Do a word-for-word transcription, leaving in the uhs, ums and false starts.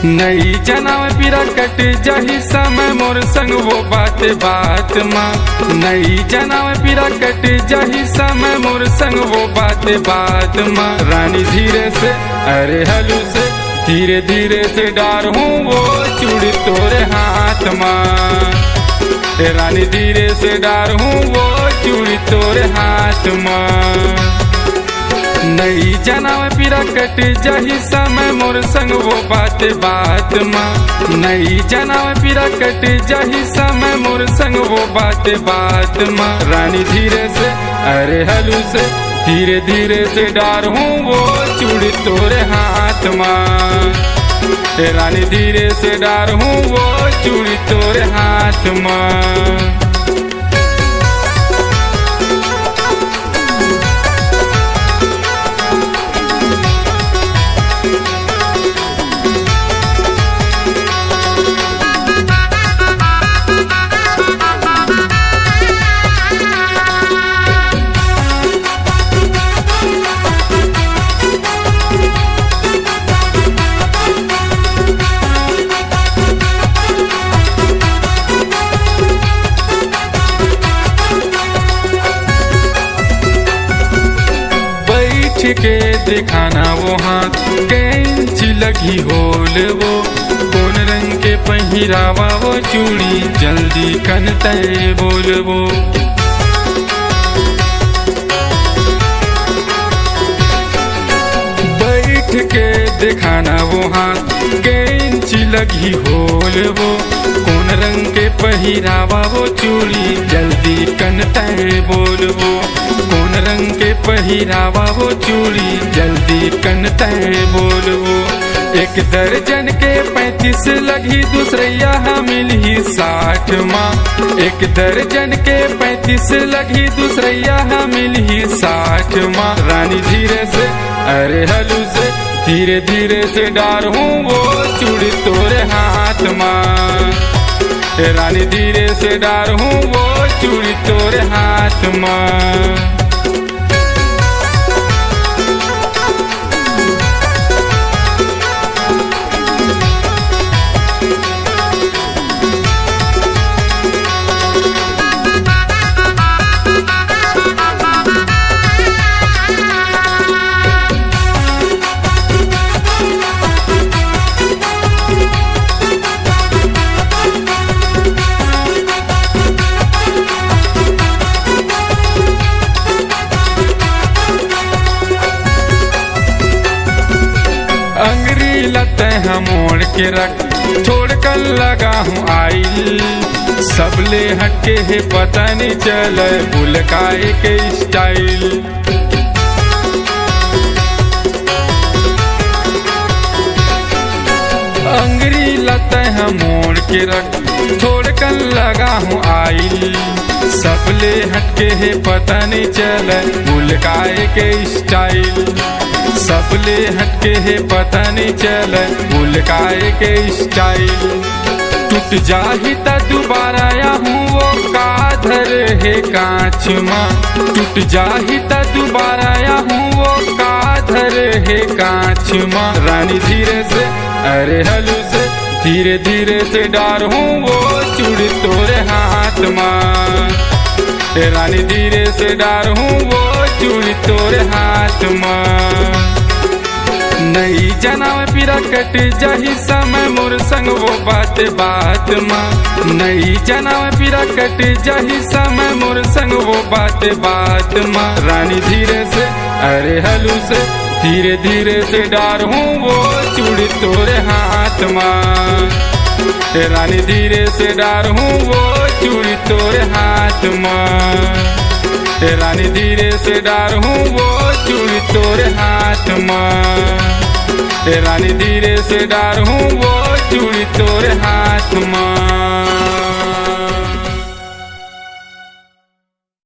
नइ जानव पीरा कट जाही समय मोर संग वो बात बात मा। नइ जानव पीरा कट जाही समय मोर संग वो बात बात मा। रानी धीरे से, अरे हलू से, धीरे धीरे से डारहूँ वो चूड़ी तोरे हाथ मा। ए रानी धीरे से डारहूँ वो चूड़ी तोरे हाथ मा। नइ जानव पीरा कट जाही समय मोर संग वो बात बात मा। नइ जानव पीरा कट जाही समय मोर संग वो बात बात मा। रानी धीरे से, अरे हलू से, धीरे धीरे से डारहूँ वो चूड़ी तोरे हाथ मा। ए रानी धीरे से डारहूँ वो चूड़ी तोरे हाथ मा। बैठ के देखाना वो हाथ, कैंची लगी होल वो, कोन रंग के पहिरावा वो चूड़ी, जल्दी कन तय बोल वो। बैठ के देखाना वो हाथ, कैंची लगी होल वो, कोन रंग के पहिरावा वो चूड़ी, जल्दी कन तय बोल वो। कोन रंग के पहिरावा वो चूड़ी, जल्दी कन तय बोल वो। एक दर्जन के पैंतीस लगी, दूसरैया ह मिलही साठ मा। एक दर्जन के पैंतीस लगी, दूसरैया ह मिलही साठ मा। रानी धीरे से, अरे हलू से, धीरे धीरे से डारहूँ वो चूड़ी तोरे हाथ मा। ए रानी धीरे से डारहूँ वो चूड़ी तोरे हाथ मा। अंगरी ला तैं ह मोड़ के रख, छोड़ कर लगा हूँ आइल। सबले हटके हे पता नहीं चले, बुलकाए के स्टाइल। अंगरी ला तैं ह मोड़ के रख, छोड़ कर लगा हूँ आइल। सबले हटके हे पता नहीं चले, बुलकाए के स्टाइल। सबले हटके हे पता नहीं चले, बुलकाए के स्टाइल। टूट जाही त दुबारा आहूँ वो का धरे हे कांच मा। टूट जाही त दुबारा आहूँ वो का धरे हे कांच मा। रानी धीरे से, अरे हलू से, धीरे धीरे से डारहूँ वो चूड़ी तोरे हाथ मा। ए रानी धीरे से डारहूँ वो चूड़ी तोरे हाथ मा। नइ जानव पीरा कट जाही समय मोर संग वो बात बात मा। नइ जानव पीरा कट जाही समय मोर संग वो बात बात मा। रानी धीरे से, अरे हलू से, धीरे धीरे से डारहूँ वो चूड़ी तोरे हाथ मा। ए रानी धीरे से डारहूँ वो चूड़ी तोरे हाथ मा। ए रानी धीरे से डारहूँ वो चूड़ी तोरे हाथ मा। ए रानी धीरे से डारहूँ वो चूड़ी तोरे हाथ मा।